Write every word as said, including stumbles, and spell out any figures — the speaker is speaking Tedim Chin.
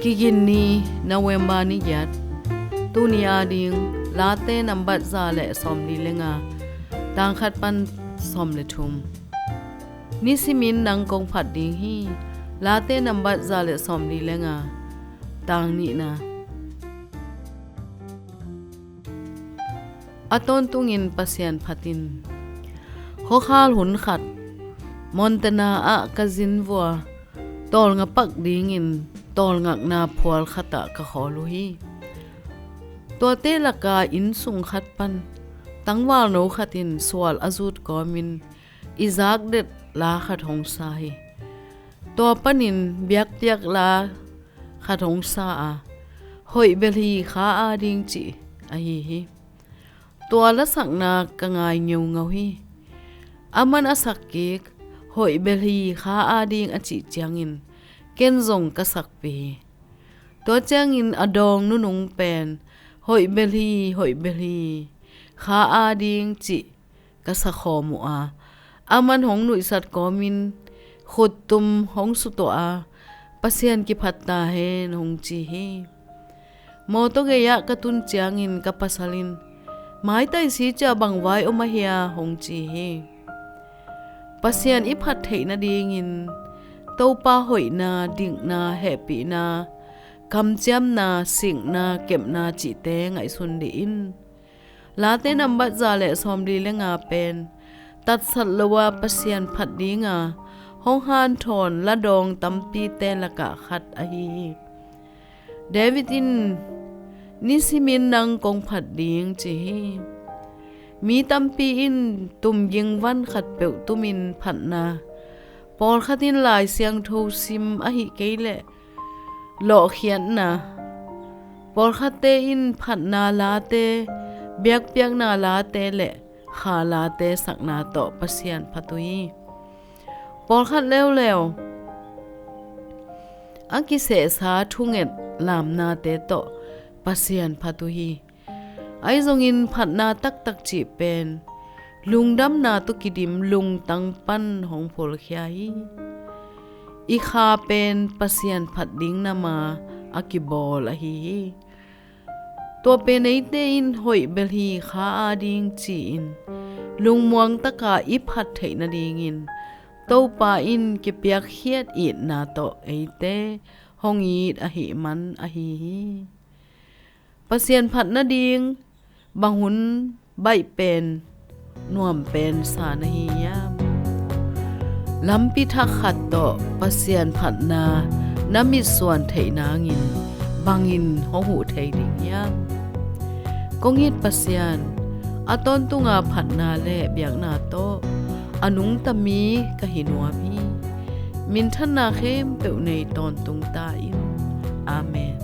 Kigin ni, November ni giat. Tuni ading Late nambat za le sawmli le nga, tang khat pan sawm le thum. Nisimin nang kong phat ding hi. Late nambat za le sawmli le nga, tang nihna. A tawntungin Pasian phat in. Khuakhal hun khat, Montana ah ka zin vua tawlnga pak dingin tawlngakna phual khatah ka khawl uh hi. Tuate laka inn sung khat pan tangvalno khat in sual a zut kawmin i zakdet la khat hong sa hi. Tua panin biakpiak la khat hong sa a, hoih bel hi kha ading cih ahi hi. Tua lasakna ka ngai ngeungau hi. Aman a sak kik, hoih bel hi kha ading a cih ciangin ken zong ka sakpih hi. Tua ciangin a dawng nunung pen, hoih bel hi, hoih bel hi kha ading cih ka sakhawm uh a, aman hong nuihsat kawmin khuttum hong sutuah a, Pasian kiphat ta hen hong ci hi. Mawtaw gei-ah ka tun ciangin ka pasal in, maitai si cia bang vai om ahia hong ci hi. Pasian i phat theih nadingin Topa hoihna, dikna, hehpihna, kamciamna, sikna, kepna cihte ngaihsun dih in. Late nambat za le sawmli le nga pen tatsat lo a Pasian phat dinga hong hanthawn ladawng tampite lakah khat ahi hi. David in, nisimin nang kong phat ding ci hi. Mi tampi in tumging van khatpeuh tumin phatna, pawlkhat in Lai Siangtho sim ahih kei leh lawhkhiatna, pawlkhatte in phatna late, biakpiakna late le kha late sakna tawh Pasian phat uh hi. Pawlkhat leuleu a kisehsa thunget lamnate tawh Pasian phat uh hi. Ahi zongin phatna taktak cih pen lungdamna tawh kidim lungtang pan hong phulkhia hi. I kha pen Pasian phat ding nama a kibawl ahi hi. Tua pen eite in hoih bel hi kha ading ci-in lungmuang taka i phat theih nadingin Topa in kipiakkhiat itna tawh eite hong it ahih man ahi hi. Pasian phat nading bang hun baih pen nuam pen sa na hi hiam? Lampi thak khat tawh Pasian phatna na mitsuan theih nangin bangin hong huh thei ding hiam? Kong it Pasian, a tawntunga phatna le biakna tawh a nungta mi ka hi nuam hi. Minthanna khempeuh nei tawntung ta in. Amen.